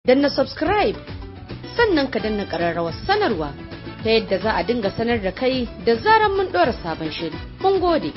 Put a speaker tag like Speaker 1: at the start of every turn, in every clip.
Speaker 1: Danna subscribe, sannan ka danna ƙararrawar sanarwa ta yadda za a dinga sanar da kai da zaran mun ɗora sabon shiri. Mun gode.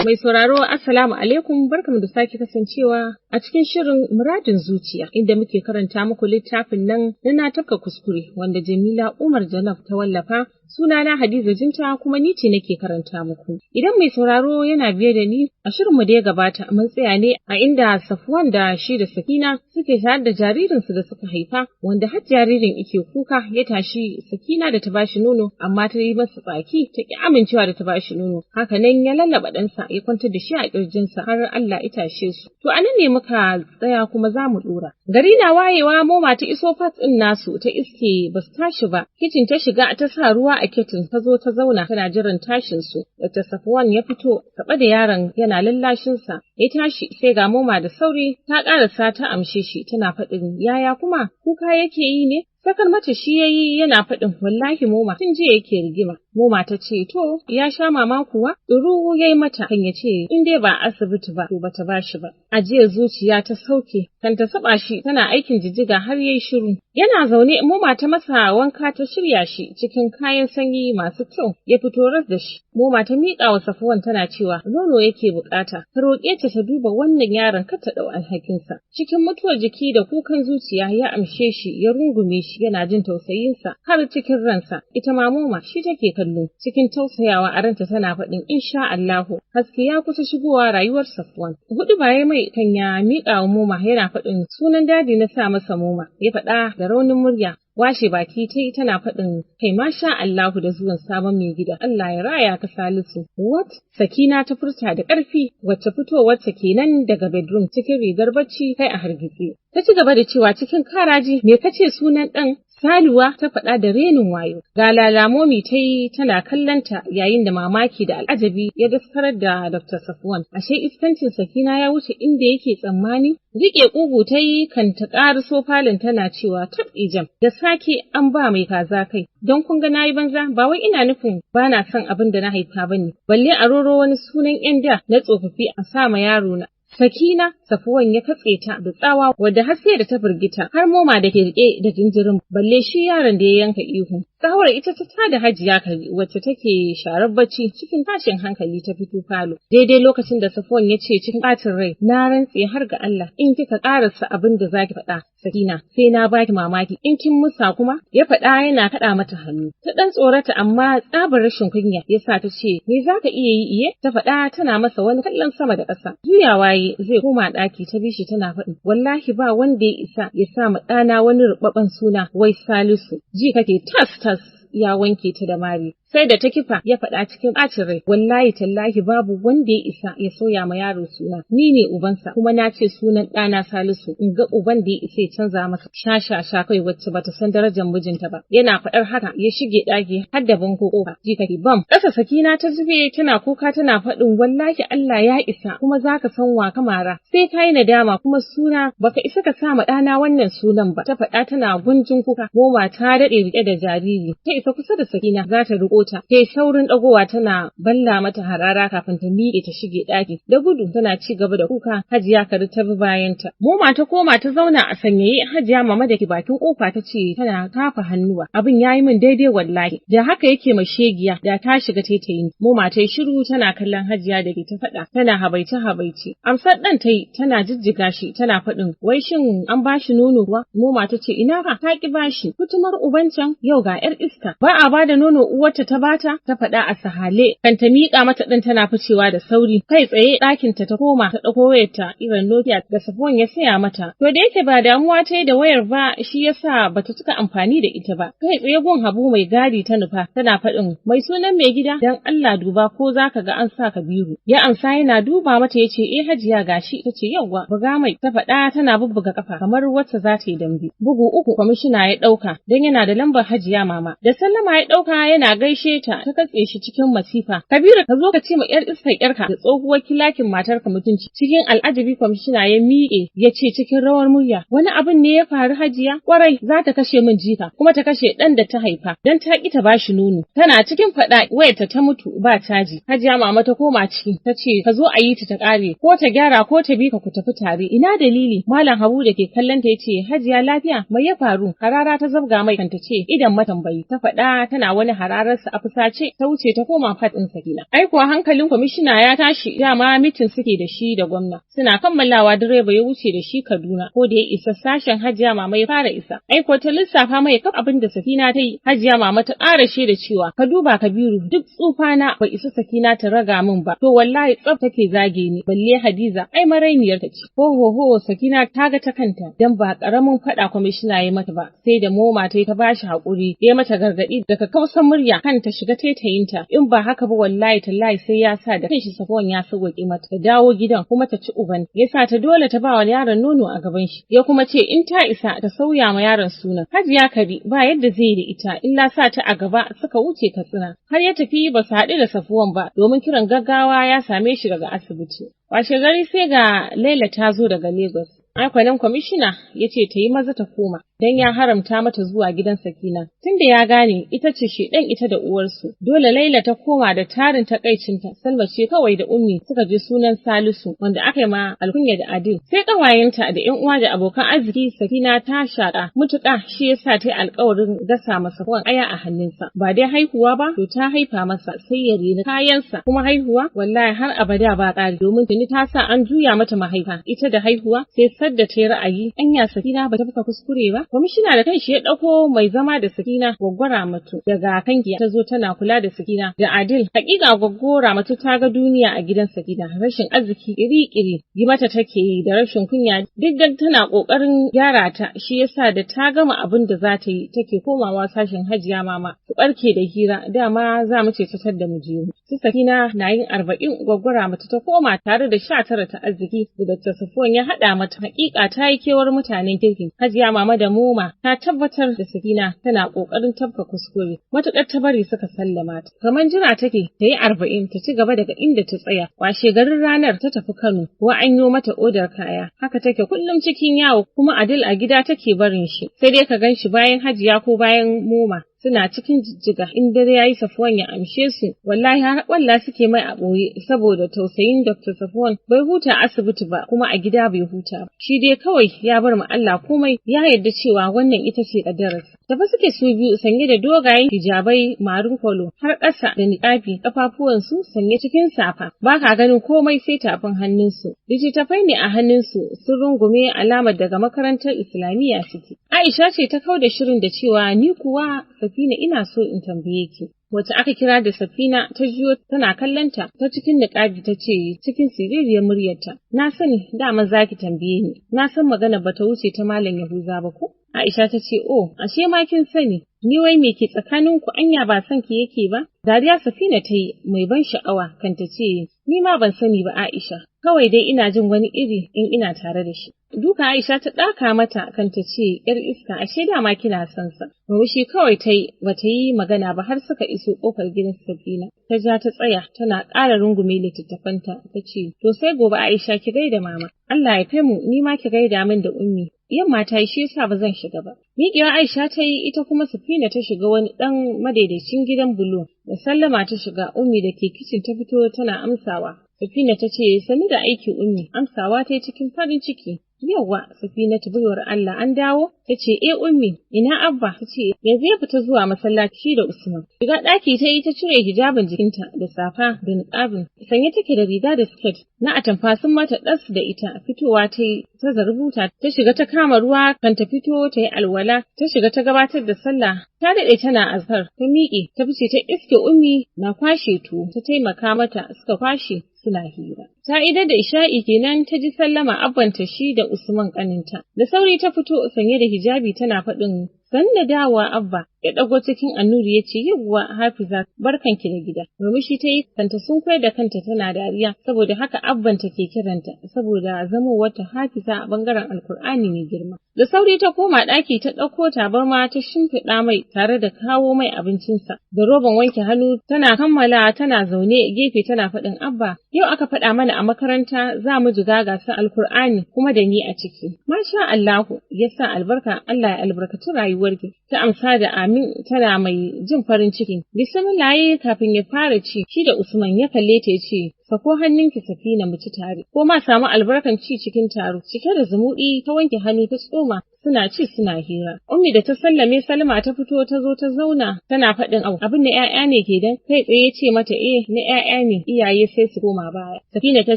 Speaker 2: Mai sauraro, Assalamu alaikum, barkamu da sake kasancewa a cikin shirin Muradin Zuciya, inda muke karanta muku littafin nan na Na Tafka Kuskure, wanda Jamila Umar Jalaf ta wallafa. Sunana Hadiza Jinta, kuma ni ce nake karanta muku. Idan mai sauraro yana biye da ni, a shirinmu da ya gabata mun tsaya ne a inda Safwan da shi da Sakina suke tare da jaririnsu da suka haifa, wanda har jaririn ike kuka ya tashi Sakina da ta bashi nono, amma ta yi masa tsaki ta ki amincewa da ta bashi nono. Haka nan ya lallaba ɗansa ya kwantar da shi a ƙirjinsa har Allah ya tashe su. To a nan ne muka tsaya, kuma za mu ɗora. Gari na wayewa Moma ta iso fat ɗin nasu, ta iske ba su tashi ba. Kicin ta shiga ta sa ruwa a kettle, ta zo ta zauna tana jiran tashin su. Dr. Safwan ya fito taɓa da yaron yana lallashin sa. Ya tashi, sai ga Moma da sauri ta ƙarasa ta amshe shi, tana faɗin, "Yaya kuma, kuka yake yi ne?" Sakar mata shi yayi yana faɗin, "Wallahi Moma, tun jiya yake rigima." Moma ta ce, "To, ya sha mama kuwa?" Ɗuru yayi mata kan ya ce in dai ba asibiti ba to bata bashi ba. Ajiyar zuciya ta sauke kan ta saba shi tana aikin jijjiga har yayi shiru. Yana zaune Moma ta masa wanka, ta shirya shi cikin kayan sanyi masu kyau, ya fito ras da shi. Moma ta miƙa wa Safuwan tana cewa nono yake buƙata. Ta roƙe ta ta duba wannan yaron, kar ta ɗau alhakinsa. Cikin mutuwar jiki da kukan zuciya ya amshe shi ya rungume shi, yana jin tausayinsa har cikin ransa. Ita ma Moma shi take kallo cikin tausayawa a ranta, tana faɗin, "Insha Allahu haske ya kusa shigowa rayuwar Safwan." Hudu baya mai kan ya miƙa wa Moma yana faɗin, "Sunan Daddy na sa masa, Moma," ya faɗa da raunin murya. Washe baki ta yi tana faɗin, "Kai, masha Allahu da zuwan sabon mai gida, Allah ya raya ka, Salisu." "What?" Sakina ta furta da ƙarfi, wacce fitowarta kenan daga bedroom cikin rigar bacci, kai a hargitse. Ta ci gaba da cewa cikin karaji, "Me kace sunan ɗan?" "Saluwa," ta faɗa da renin wayo. Ga lalamomi ta yi tana kallonta, yayin da mamaki da al'ajabi ya daskarar da Dr. Safwan. Ashe iskancin Sakina ya wuce inda yake tsammani? Riƙe ƙugu ta yi kan ta ƙaraso falon tana cewa, "Tab ijam, da sake an ba mai kaza kai. Don kun ga nayi banza, ba wai ina nufin ba na son abin da na haifa ba ne. Balle a roro wani sunan 'yan da na tsofaffi a sa ma yaro na." "Sakina!" Safuwan ya katse ta da tsawa wadda har sai da ta firgita, har Moma da ke rike da jinjirin, balle shi yaron da ya yanka ihu. Tsawar ita ta tada Hajiya Kari, wacce take sharar bacci. Cikin tashin hankali ta fito falo. Daidai lokacin da Safuwan ya ce cikin ɓacin rai, "Na rantse har ga Allah, in kika ƙarasa abin da zaki faɗa, Sakina, sai na baki mamaki, in kin musa kuma," ya faɗa yana kaɗa mata hannu. Ta ɗan tsorata, amma tsabar rashin kunya ya sa ta ce, "Me zaka iya yi, iye?" Ta faɗa tana masa wani kallon sama da ƙasa. Juyawa yi zai koma ɗaki, ta bi shi tana faɗi, "Wallahi ba wanda ya isa ya sa ma ɗana wani ruɓaɓɓen suna wai Salisu." Ji kake tas tas ya wanke ta da mari. Sai da ta kifa ya faɗa cikin ɓacin rai, "Wallahi tallahi babu wanda ya isa ya sauya ma yaro suna. Ni ne ubansa, kuma na ce sunan ɗana Salisu, in ga uban da ya isa ya canza masa. Sha sha sha kai, wacce bata san darajar mijinta ba." Yana faɗar haka ya shige ɗaki har da banko ƙofa. Ji kake bam. Ƙasa Sakina ta zube tana kuka tana faɗin, "Wallahi Allah ya isa, kuma zaka san wa kamara. Sai ka yi nadama, kuma suna baka isa ka sa ma ɗana wannan sunan ba." Ta faɗa tana gunjin kuka. Moma ta daɗe riƙe da jariri. Ta isa kusa da Sakina za ta riƙo ta. Ta yi saurin ɗagowa tana balla mata harara kafin ta miƙe ta shige ɗaki da gudu tana ci gaba da kuka. Hajiya Kari ta bi bayanta. Moma ta koma ta zauna a sanyaye. Hajiya Mama da ke bakin kofa ta ce tana kafa hannuwa, "Abin yayi min daidai wallahi. Da haka yake ma shegiya, da ta shiga taitayin." Moma ta yi shiru tana kallon Hajiya da ke ta faɗa tana habaice habaice. Amsar ɗan ta yi tana jijjiga shi tana faɗin, "Wai shin an bashi nono kuwa?" Moma ta ce, "Ina ka, ta ki bashi. Kutumar ubancan, yau ga 'yar iska. Ba a bada nono uwarta ta bata," ta faɗa a sahale. Kan ta miƙa mata ɗin tana ficewa da sauri. Kai tsaye ɗakinta ta koma ta ɗauko wayarta irin Nokia da Safwan ya saya mata. To da yake ba damuwa ta yi da wayar ba, shi yasa bata cika amfani da ita ba. Kai tsaye gun Habu mai gadi ta nufa tana faɗin, "Mai sunan mai gida, dan Allah duba ko zaka ga an sa Kabiru." Ya amsa yana duba mata ya ce, "Eh Hajiya, gashi." Ta ce, "Yawwa, buga mai," ta faɗa tana bubbuga kafa kamar wacce za ta yi dambe. Bugu uku kwamishina ya ɗauka don yana da lambar Hajiya Mama. Da sallama ya ɗauka yana gaishe gaishe ta, ta katse shi cikin masifa. Kabiru, ka zo ka ce ma yar iskar yarka da tsohuwar kilakin matarka mutunci. Cikin al'ajabi kwamishina ya miƙe ya ce cikin rawar murya, wani abin ne ya faru, Hajiya? Kwarai, za ta kashe min jika kuma ta kashe ɗan da ta haifa dan ta ƙi ta bashi nono. Tana cikin faɗa wayarta ta mutu ba caji. Hajiya Mama ta koma ciki ta ce, ka zo a yi ta ta ƙare, ko ta gyara ko ta bi ka ku tafi tare. Ina dalili? Malam Habu da ke kallon ta yace, Hajiya, lafiya? Mai ya faru? Harara ta zabga mai kanta ce, idan matambayi. Ta faɗa tana wani hararsa a fusace, ta wuce ta koma part ɗin Sakina. Ai kuwa hankalin kwamishina ya tashi, dama meeting suke da shi da gwamna. Suna kammalawa direba ya wuce da shi Kaduna. Ko da ya isa sashen Hajiya Mama ya fara isa. Ai ko ta lissafa mai kaf abin da Sakina ta yi. Hajiya Mama ta ƙara da cewa, ka duba Kabiru, duk tsufana bai isa Sakina ta raga min ba. To wallahi tsaf take zage ni, balle Hadiza, ai marainiyar ta ce. Ho ho ho, Sakina ta ga ta kanta, dan ba karamin faɗa kwamishina ya mata ba, sai da Moma ta yi ta bashi haƙuri, ya mata gargaɗi daga kausan murya kan ta shiga taitayinta, in ba haka ba wallahi tallahi sai ya sa da kanshi Safuwan ya sauwaƙe mata ta dawo gidan kuma ta ci uban. Ya sa ta dole ta ba wa yaron nono a gaban shi, ya kuma ce in ta isa ta sauya ma yaron sunan. Hajiya Kabi ba yadda zai da ita illa sa ta a gaba suka wuce Katsina. Har ya tafi ba su haɗu da Safuwan ba, domin kiran gaggawa ya same shi daga asibiti. Washe gari sai ga Laila ta zo daga Lagos. Aikwanin kwamishina ya ce ta yi maza ta koma, don ya haramta mata zuwa gidan Sakina. Tunda ya gane ita ce shedan ita da uwarsu. Dole Laila ta koma da tarin takaicinta. Salma ce kawai da Ummi suka ji sunan Salisu, wanda aka yi ma alkunya da Adil. Sai ƙawayenta da ƴan uwa da abokan arziki. Sakina ta shaƙa mutuƙa, shi yasa ta yi alƙawarin gasa masa kwan aya a hannunsa. Ba dai haihuwa ba, to ta haifa masa sai ya reni kayansa. Kuma haihuwa wallahi har abada ba ƙari, domin tuni ta sa an juya mata mahaifa. Ita da haihuwa sai sadda ta yi ra'ayi. Anya Sakina ba ta fuka kuskure ba? Kwamishina da kanshi ya ɗauko mai zama da Sakina, Gwaggwa Ramatu, daga Kankiya, ta zo tana kula da Sakina da Adil. Hakika Gwaggwa Ramatu ta ga duniya a gidan Sakina. Rashin arziki iri-iri yi mata take yi da rashin kunya, duk da tana ƙoƙarin gyara ta. Shi yasa da ta gama abin da za ta yi take komawa sashen Hajiya Mama su barke da hira. Dama za mu ce ta da mu je su. Sakina na yin 40, Gwaggwa Ramatu ta koma tare da 19 ta arziki da Dr. Safuwan ya haɗa mata. Hakika ta yi kewar mutanen kirki. Hajiya Mama da Moma ta tabbatar da Sakina tana ƙoƙarin tabka kuskure matuƙar ta bari suka sallama ta. Kamar jira take ta yi 40 ta ci gaba daga inda ta tsaya. Washe garin ranar ta tafi Kano, wa an yo mata odar kaya. Haka take kullum cikin yawo, kuma Adil a gida take barin shi, sai dai ka gan shi bayan Hajiya ko bayan Moma. Suna cikin jijjiga. In dare yayi Safuwan ya amshe su. Wallahi har walla suke mai a ɓoye saboda tausayin Dr. Safuwan. Bai huta asibiti ba, kuma a gida bai huta ba. Shi dai kawai ya bar mu Allah komai, ya yarda cewa wannan ita ce kaddararsa. Tafi suke su biyu sanye da dogayen hijabai maroon colour har ƙasa da niƙabi, kafafuwansu sanye cikin safa, ba ka ganin komai sai tafin hannunsu. Littattafai ne a hannunsu sun rungume, alamar daga makarantar Islamiyya suke. Aisha ce ta kau da shirin da cewa, ni kuwa Safina, ina so in tambaye ki. Wacce aka kira da Safina ta jiyo tana kallonta ta cikin niƙabi, ta ce cikin siririyar muryarta, na sani dama za ki tambaye ni, na san magana bata wuce ta Malam Yahuza ba ko? Aisha ta ce, oh, ashe ma kin sani, ni wai me ke tsakaninku? Anya ba son ki yake ba? Dariya Safina ta yi mai ban sha'awa kan ta ce, ni ma ban sani ba Aisha, kawai dai ina jin wani iri in ina tare da shi. Duka Aisha ta ɗaka mata kan ta ce, ‘yar iska, ashe dama kina son sa. Murmushi kawai ta yi, ba ta yi magana ba har suka iso ƙofar gidan Safina. Ta ja ta tsaya tana ƙara rungume littattafanta, ta ce, to sai gobe Aisha, ki gaida mama. Allah ya kai mu, ni ma ki gaida min da Ummi. Yamma ta yi, shi yasa ba zan shiga ba. Miƙewa Aisha ta yi, ita kuma Safina ta shiga wani ɗan madaidaicin gidan bulo. Da sallama ta shiga, Ummi da ke kicin ta fito tana amsawa. Safina ta ce, sani da aiki Ummi, amsawa ta yi cikin farin ciki. Yawwa Safina ta, baiwar Allah, an dawo? Ta ce, eh Ummi, ina Abba? Ta ce, yanzu ya fita zuwa masallaci da Usman. Shiga ɗaki ta yi ta cire hijabin jikinta da safa da niƙabin. Sanye take da riga da siket na atamfa sun mata ɗas da ita. Fitowa ta yi ta zarbuta ta shiga ta kama ruwa kan ta fito ta yi alwala, ta shiga ta gabatar da sallah. Ta daɗe tana azhar, ta miƙe ta fice ta iske Ummi na kwashe tuwo, ta taimaka mata suka kwashe suna hira. Ta idar da isha'i kenan ta ji sallama abbanta shi da Usman ƙaninta. Da sauri ta fito sanye da hijabi tana faɗin, sanna dawowa Abba. Ya ɗago cikin annuri ya ce, "Yawwa Hafiza, barkanki da gida." Murmushi ta yi, kanta sun koyar da kanta tana dariya, saboda haka abbanta ke kiranta, saboda zamowarta Hafiza a bangaren Alkur'ani mai girma. Da sauri ta koma ɗaki ta ɗauko tabarma ta shimfiɗa mai tare da kawo mai abincinsa da roban wanke hannu. Tana kammala tana zaune gefe tana faɗin, "Abba, yau aka faɗa mana a makaranta za mu jiga gasar Alkur'ani kuma da ni a ciki." "Masha Allahu, ya sa albarka, Allah ya albarkaci rayuwarki." Ta amsa da amin tana mai jin farin ciki. Bismillah kafin ya fara ci shi da Usman, ya kalle ta ya ce, "Sako hannunki Safina, mu ci tare, ko ma samu albarkan ci cikin taro." Cike da zumuɗi ta wanke hannu ta tsoma, suna ci suna hira. Ummi da ta sallame Salma ta fito ta zo ta zauna tana faɗin, "Au, abin na 'ya'ya ne ke dan?" Kai tsaye ya ce mata, "Eh, na 'ya'ya ne, iyaye sai su koma baya." Safina ta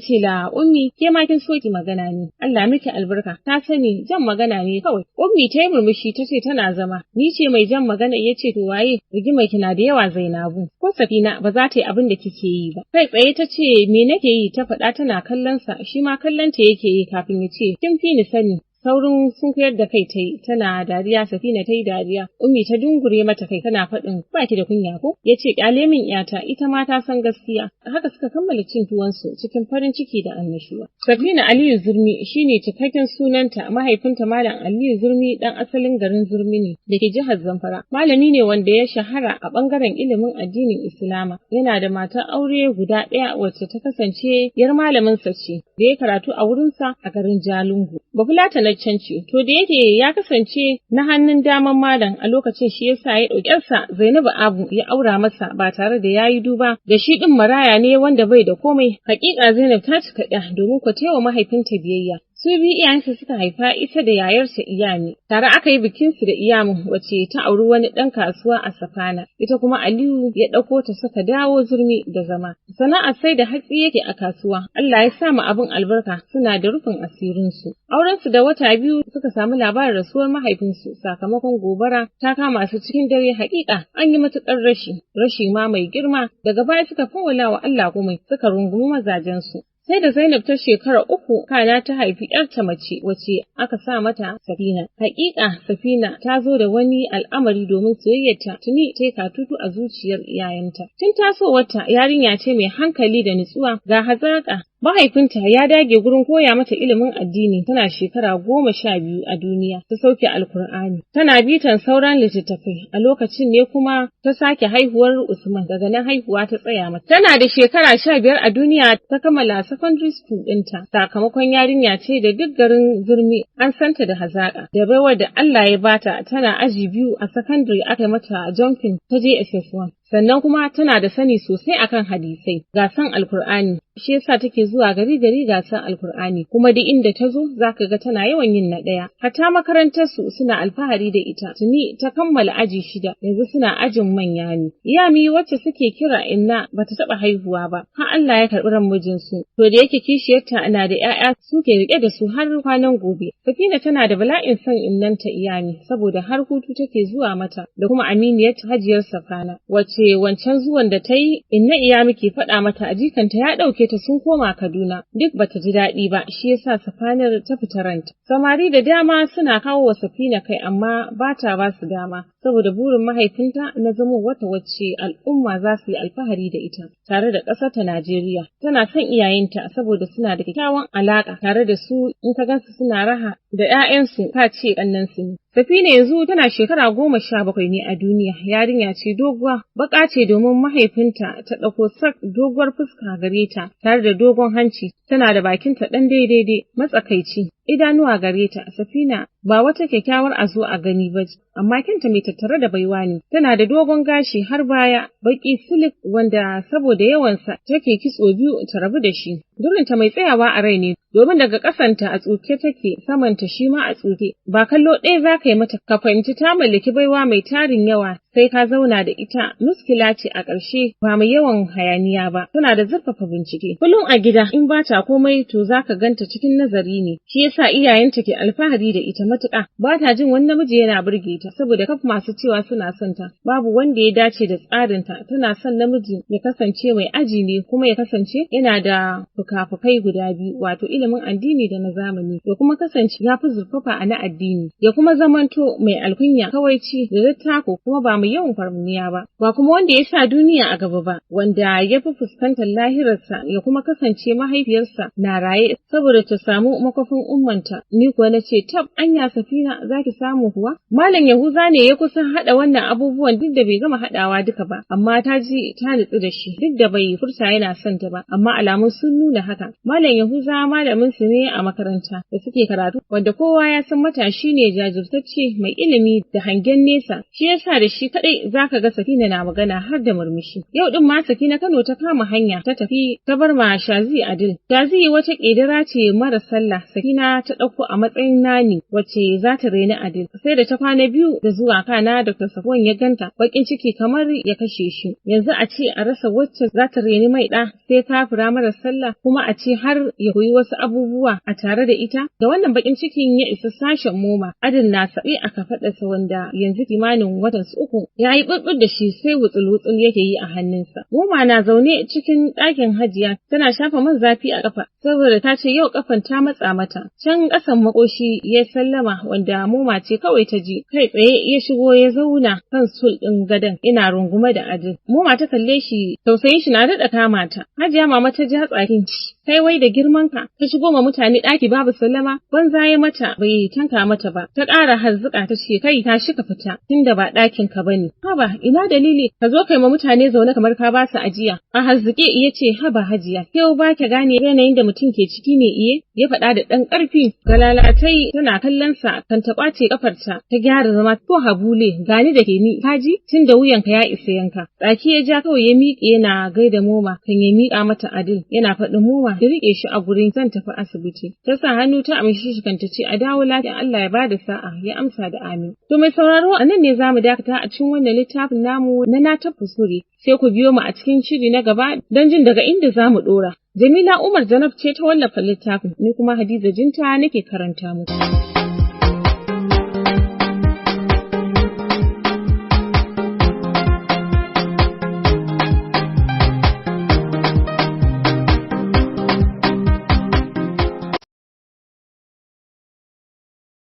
Speaker 2: ce, "La Ummi, ke ma kin so ki magana ne. Allah miki albarka. Ta sani jan magana ne kawai." Ummi ta yi murmushi ta ce tana zama. "Ni ce mai jan magana?" Ya ce, "To waye? Rigimar kina da yawa Zainabu. Ko Safina ba za ta yi abin da kike yi ba." Kai tsaye ta ce, "Me nake yi?" Ta faɗa tana kallon sa, shi ma kallon ta yake yi kafin ya ce, "Kin fi ni sani." Saurin sunkuyar da kai ta yi tana dariya. Safina ta yi dariya. Ummi ta dungure mata kai tana faɗin, "Ba ki da kunya ko?" Ya ce, "Kyale min yata, ita ma ta san gaskiya." Haka suka kammala cin tuwonsu cikin farin ciki da annashuwa. Safina Aliyu Zurmi shine cikakken sunanta. Mahaifinta Malam Aliyu Zurmi dan asalin garin Zurmi ne da ke jihar Zamfara. Malami ne wanda ya shahara a bangaren ilimin addinin Islama. Yana da matar aure guda ɗaya wacce ta kasance yar malaminsa ce da ya karatu a wurinsa a garin Jalingo. Bafulatana canci. To da yake ya kasance na hannun daman malam a lokacin, shi yasa ya ɗauki ƴarsa Zainabu Abu ya aura masa ba tare da yayi duba da shi ɗin maraya ne wanda bai da komai. Hakika Zainab ta cika ɗaya domin ko wa mahaifinta biyayya. Su biyu iyayensa suka haifa, ita da yayarta Iyami. Tare aka yi bikin su da Iyamin, wacce ta auri wani ɗan kasuwa a Safana. Ita kuma Aliyu ya ɗauko ta suka dawo Zurmi da zama. Sana'ar sai da hatsi yake a kasuwa. Allah ya sa mu abin albarka, suna da rufin asirinsu. Aurensu da wata 2 suka samu labarin rasuwar mahaifinsu sakamakon gobara ta kama su cikin dare. Haƙiƙa an yi matuƙar rashi, rashi ma mai girma. Daga baya suka fawwala wa Allah komai, suka rungumi mazajensu. Sai da Zainab ta shekara 3 kana ta haifi ‘yarta mace wacce aka sa mata Safina. Hakika Safina ta zo da wani al'amari domin soyayyarta tuni ta yi katutu a zuciyar iyayenta. Tun tasowarta yarinya ce mai hankali da nutsuwa ga hazaƙa. Mahaifinta ya dage gurin koya mata ilimin addini. Tana shekara 12 a duniya ta sauke Alkur'ani. Tana bitan sauran littattafai. A lokacin ne kuma ta sake haihuwar Usman, daga nan haihuwa ta tsaya mata. Tana da shekara 15 a duniya ta kammala secondary school ɗinta. Sakamakon yarinya ce da duk garin Zurmi an santa da hazaƙa da baiwar da Allah ya bata. Tana aji 2 a secondary aka yi mata jumping ta je SS1. Sannan kuma tana da sani sosai akan hadisai, gasan Alkur'ani, shi yasa take zuwa gari gari gasan Alkur'ani, kuma duk inda ta zo zaka ga tana yawan yin na ɗaya. Hatta makarantar su suna alfahari da ita. Tuni ta kammala aji 6, yanzu suna ajin manya ne. Iyami, wacce suke kira Inna, bata taɓa haihuwa ba har Allah ya karɓi ran mijinsu. To da yake kishiyarta na da 'ya'ya, suke rike da su har kwanan gobe. Safina tana da bala'in son innanta Iyami, saboda har hutu take zuwa mata da kuma aminiyarta Hajiyar Safana, wacce wancan zuwan da ta yi Inna Iyami ke faɗa mata a jikanta ya ɗauke ta sun koma Kaduna. Duk bata ji daɗi ba, shi yasa Safanar ta fita ranta. Samari da dama suna kawo wa Safina kai, amma ba ta ba su dama saboda burin mahaifinta na zama wata wacce al'umma za su yi alfahari da ita tare da ƙasar ta Najeriya. Tana son iyayenta saboda suna da kyakkyawan alaƙa tare da su. In ka gansu suna raha da 'ya'yansu, ka ce ƙannensu ne. Safina yanzu tana shekara 17 ne a duniya, yarinya ce doguwa, baƙa ce domin mahaifinta ta ɗauko sak, doguwar fuska gare ta tare da dogon hanci, tana da bakinta ɗan daidai matsakaici, idanuwa gare ta. Safina ba wata kyakkyawar a zo a gani ba, amma kyanta mai tattare da baiwa ne. Tana da dogon gashi har baya, baƙi silik, wanda saboda yawansa take kitso biyu ta rabu da shi. Durinta mai tsayawa a rai ne, domin daga ƙasanta a tsuke take, samanta shi ma a tsuke. Ba kallo ɗaya za ka yi mata ka fahimci ta mallaki baiwa mai tarin yawa, sai ka zauna da ita. Muskila ce a ƙarshe, ba mai yawan hayaniya ba. Tana da zurfafa bincike. Kullum a gida in ba ta komai to za ka ganta cikin nazari ne. Shi yasa iyayenta ke alfahari da ita matuƙa. Ba ta jin wani namiji yana burge ta, saboda kaf masu cewa suna son ta, babu wanda ya dace da tsarinta. Tana son namiji ya kasance mai aji ne, kuma ya kasance yana da fuka-fukai guda biyu, wato ilimin addini da na zamani, ya kuma kasance ya fi zurfafa a na addini, ya kuma zamanto mai alkunya, kawaici da dattako, kuma ba mai yawan farmuniya ba, ba kuma wanda ya sa duniya a gaba ba, wanda ya fi fuskantar lahirarsa, ya kuma kasance mahaifiyarsa na raye saboda ta samu makwafin ummanta. Ni kuwa na ce, tab, anya Safina za ki samu kuwa? Malam Yahuza ne ya kusan haɗa wannan abubuwan, duk da bai gama haɗawa duka ba, amma ta ji ta nutsu da shi, duk da bai furta yana son ta ba, amma alamun sun nuna haka. Malam Yahuza malamin su ne a makaranta da suke karatu, wanda kowa ya san matashi ne jajirtacce mai ilimi da hangen nesa, shi yasa da shi kadai zaka ga Safina na magana har da murmushi. Yau din ma Safina Kano ta kama hanya ta tafi ta bar ma Shazi Adil. Shazi wata ƙedira ce mara sallah Sakina ta ɗauko a matsayin nani wacce za ta reni Adil. Sai da ta kwana 2 da zuwa kana Dr. Safwan ya ganta, bakin ciki kamar ya kashe shi. Yanzu a ce a rasa wacce za ta reni mai ɗa sai kafira mara sallah, kuma a ce har ya koyi wasu abubuwa a tare da ita. Da wannan bakin cikin ya isa sashen Moma. Adil na saɓe a kafaɗarsa, wanda yanzu kimanin watan su 3 ya yi ɓurɓur da shi, sai wutsul-wutsul yake yi a hannunsa. Moma na zaune cikin ɗakin Hajiya tana shafa man zafi a ƙafa saboda ta ce yau ƙafan ta matsa mata. Can ƙasan makoshi ya sallama, wanda Moma ce kawai ta ji. Kai tsaye ya shigo ya zauna kan sul ɗin gadon ina rungume da Adil. Moma ta kalle shi, tausayin shi na daɗa kama ta. Hajiya Mama ta ja tsakin, kai wai da girman ka ka shigo ma mutane ɗaki babu sallama. Banza ya mata, bai tanka mata ba. Ta ƙara harzuka ta ce, kai tashi ka fita tunda ba ɗakin ka bane. Haba, ina dalili ka zo kai ma mutane zaune kamar ka ba su ajiya. A harzuke ya ce, haba Hajiya, yau ba ka gane yanayin da mutum ke ciki ne iye? Ya faɗa da ɗan ƙarfi. Galalatai tana kallon sa kan ta ƙwace ƙafarta ta gyara zama. Ko habule gani da ke ni kaji, tunda wuyanka ya isa yanka. Tsaki ya ja kawai ya miƙe yana gaida Moma, kan ya miƙa mata Adil yana faɗin, Moma ki riƙe shi a gurin, zan tafi asibiti. Ta sa hannu ta amshi shi kan ta ce, a dawo lafiya, Allah ya bada sa'a. Ya amsa da amin. To mai sauraro, a nan ne zamu dakata a cikin wannan littafin namu na Na Kuskure. Sai ku biyo mu a cikin shiri na gaba don jin daga inda zamu ɗora. Jamila Umar Janab ce ta wallafa littafin, ni kuma Hadiza Jinta nake karanta muku.